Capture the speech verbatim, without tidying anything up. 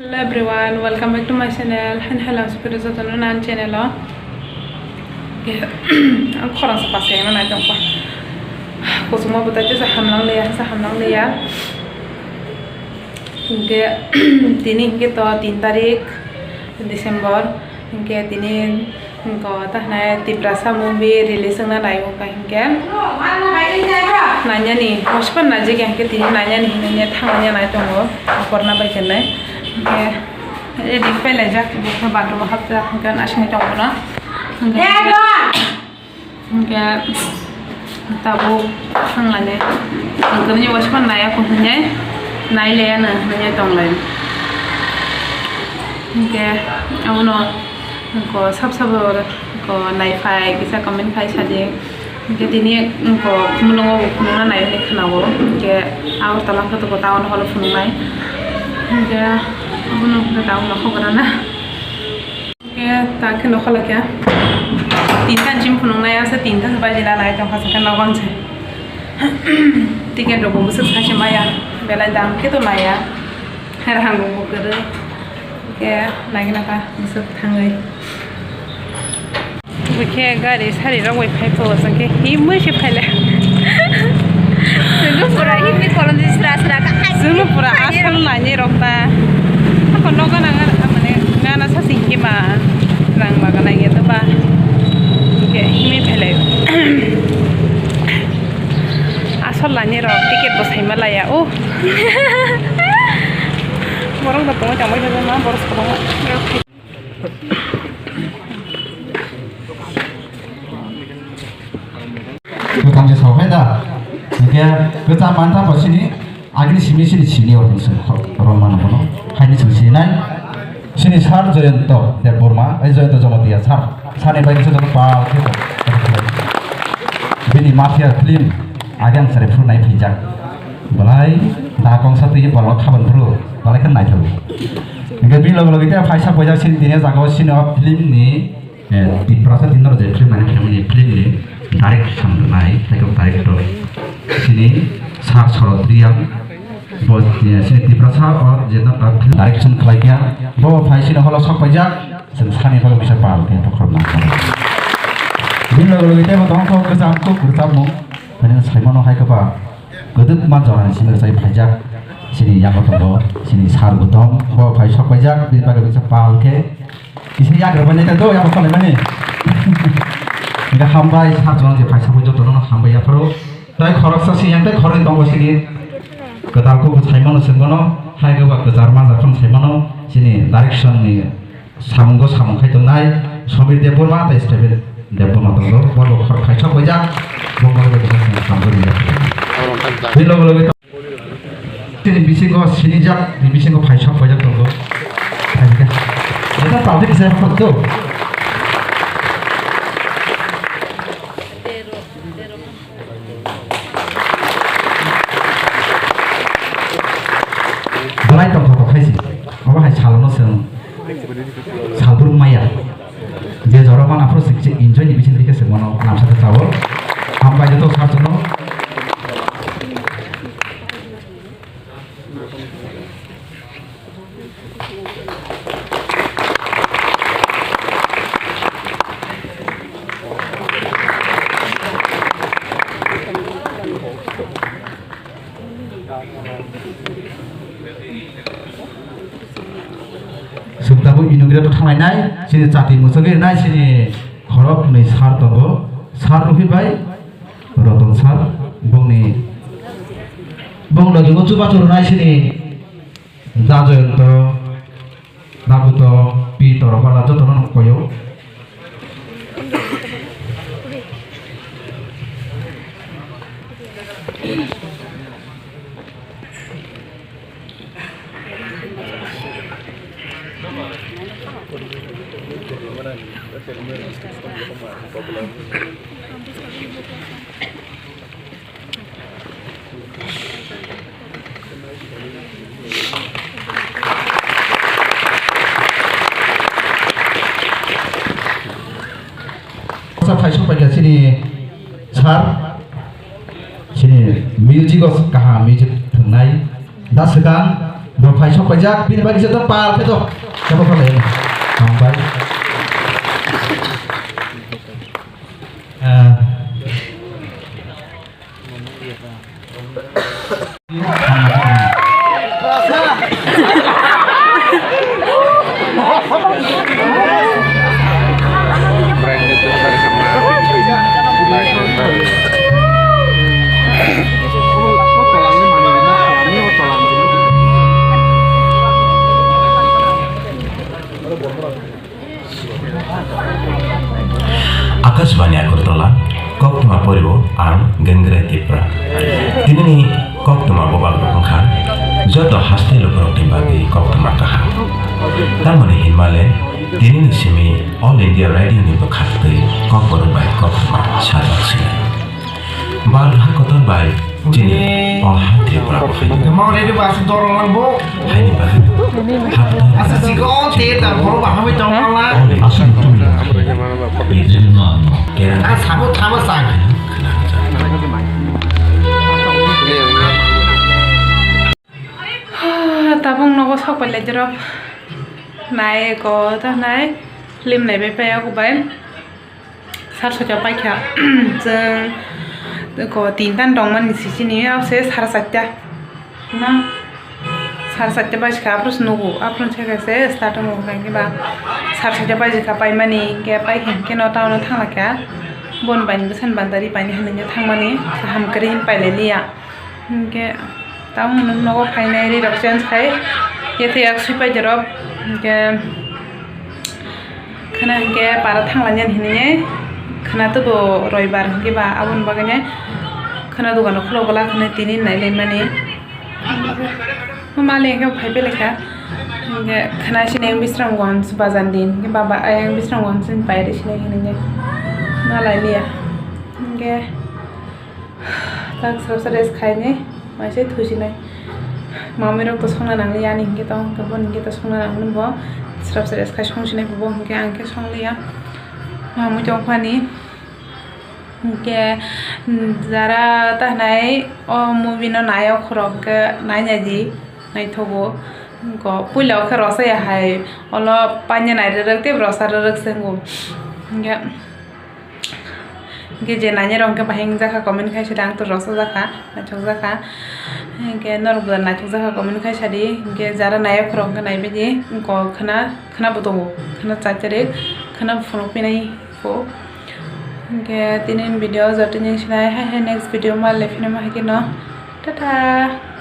Hello everyone, welcome back to my channel. Haini hai lang sukuri jotono nan channel o. Ang khorang sa pasai ma nai tongkha. Kusuma butai te sa hamlang liya, sa hamlang liya. Hingke tini hingke to tin tarik December. Hingke tini Ko ta hwnai Tiprasa movie release wngna nai o ka hinkhe. Nanyani, hospan najik ya hinkhe tini nanyani hinwi thangna nai tongo, aporna bai khenai. Hinkhe ready khe laijak, bukha bathroom hapjak hinkhe asingwi tongo no. Hinkhe, hinkhe Tabuk thanglani. Ang kwrwini waisa phano naiya kho hwnwi nai laiya no hwnwi tonglai. Hinkhe abono ko sab sabo ko naiphai kisa comment khai sadi. Hinkhe tini ko khumulwngo bo phunukna nai hwnwi khwnao. Hinkhe Agartala khe to ko town hall phunuknai. Hinkhe abono hinkhe town no khobor rwna. Khe ta khe nokha lakha. Tinta ni simi phunuknai, asa tinta se baji na nai tongkha, sakhe nogo ang se. Ticket rok bo bwswk sai se maya, belai dam khe to maya. Raang rok bo kwrwi. Khe nai nokha bwswk thangwi. Bokhe gari sari rok bai phai pho, sakhe himwi se phaile. Chwngno pura himwi kolom di sra sra ka. Chwngno pura asol nani rok ta. Ako nogo nang mane gana sa singki ma rang ma gana ye to ba. Ke himwi phaile. Asol nani rok ticket bo sai ma laya o. Borok da tongwi tongwi ma borok sabang. Kwcham se saphai da. Hingke kwcham mantha bo sini agini simi sini sini oro se romano bono. Haini sini sini nai. Sini sir Joyonto Debbarma, ai Joyonto Jamatia sir. Sani bai se jono pal khe. Bini Mafia film agang sare phuru nai phinjak. Belai da kongsa twi borok khaban phuru belai khe naithok. Hingke bini loge loge te phaisa poisa sini tini jaga o sini o film ni, eh, Tiprasa tinno je film nai film ni film ni direction nai tei director sini Sir Sharad Reang bo, eh, sini Tiprasa o je no film direction khlai kha bo phai sini holo sok paijak. Chwng sani bagwi bisa pal khe tokhorna. Bini loge loge tei bo tongkha kwcham kuk kwcham mung. Mane saimano hai khe ba kwdwkma jorani simi rwchai phaijak. Chini yago tongo, chini sar bo tong, bo phai sok paijak, bini bagwi bisa pal khe. Kisa yagra bai naita do, yago kholaimani. Hingkhe hambai sar jorani je phaisa bo jotono hambai yapharo. Tai khoroksa siyang tai khoroknwi tongo sini. Kwtal kuk saimano chwng bono, hai khe ba kwchar manjak phano saimano, chini direction ni Samungo samung khai tongnai Somir Debbarma tei Stephen Debbarma tongo. Borok khor phaisa boijak, bo borok bai kisa samung rijak. Bini loge loge tini bisingo sinijak, bini bisingo phaisa boijak tongo. Phaikha. Eta tabuk kisa khorok do. Belai tongthok tongkhaisi. Obo hai salono chwng salbrum maya. Je jora mana phuru chwng enjoy ni bising dikhe chwng mano namsa khe chao. Hambai joto sar jono. Chwng tabuk inaugurate thanglai nai, chini chati muchungwi nai, chini khorok hwnwi sir tongo, sir Ruhi bai Roton sir, bongni, bong logi o chubachu rwnai chini Da Joyonto, Da Buto, Pi Torobala jotono nukphaio. Sa phai sok paikha chini sir, chini music o kaham music thwngnai da swkang. Bo phai sok paijak, bini bagwi joto pal khe to. Joto pal khe. Hambai. Ah. Akashbani Agartala, koktwma poribo ang Gengre Tipra. Tinini koktwma bobak rok wngkha joto haste lukurokni bagwi koktwma kaham. Tamoni hinmale tinini simi All India Radio ni bwkhaktwi kokborok bai koktwma sajak sinai. Bal ha kotor bai chini o ha Tripura bo hai. Tamo ready ba asuk dorong lang bo. Haini bagwi. Asa siko te ta boro ba hamai tong lang. Asuk tu. Kerang. Ah, sabo thama sang. Tabuk nogo sok pai lai dirok. Nai ko ta nai. Film nai bai pai ya ko bai. Sar soita paikha, chwng ko tinta ni tongmani sisini, abo se sar chaita na, sar chaita basikha, aphuru se nugo, aphuru se kaisa start wngo, hwnkhe ba sar soita basikha paimani, hwnkhe paikha hwnkhe no town o thanglaikha, boni bai ni bwsani bandari bai ni hinwi thangmani, kaham kwrwi hinwi pailai liya. Hwnkhe tamo nwng nogo phainai ri rok change khai, yathai yak sui pai jorok. Hwnkhe khwna hwnkhe para thanglainani hinwi khwna tubo roibar hwnkhe ba aboni bagwi khwna dogano khulok bwla khwna tini nailaimani. Mali hwnkhe phai belai kha, hwnkhe khwna sini Bisramganj bazar din hwnkhe baba ayang Bisramganj ni pairi sinai hinwi nalai liya hwnkhe. Tak srapsa rest khainai, maise thusinai. Mamui rok to songna nangliya ani hinkhe to, hinkhe bo hinkhe to songna nangmani bo. Srapsa rest khai songsinai bo, hinkhe ang khe songliya. Mamui tongphani. Hinkhe, mm, jara ta hinai o movie no nayok rok khe nainai di, naithogo. Hinkhe puila o khe rosai ya hai, olo panya nai rwrwk tei rosa rwrwk se wngo. Hinkhe, Hwnkhe je nainai rok hwnkhe bahai wngjakha comment khai sadi, ang to rosajak kha, naithokjak kha. Hwnkhe norok bo naithokjak kha comment khai sadi, hwnkhe jara nayok rok hwnkhe naibaidi wngkha khwna, khwna bo tongo, khwna chai tarik, khwna phunuk pinai kho. Hwnkhe tini video joto ni sinai hai hai next video ma le phina ma hai kheno. Tata.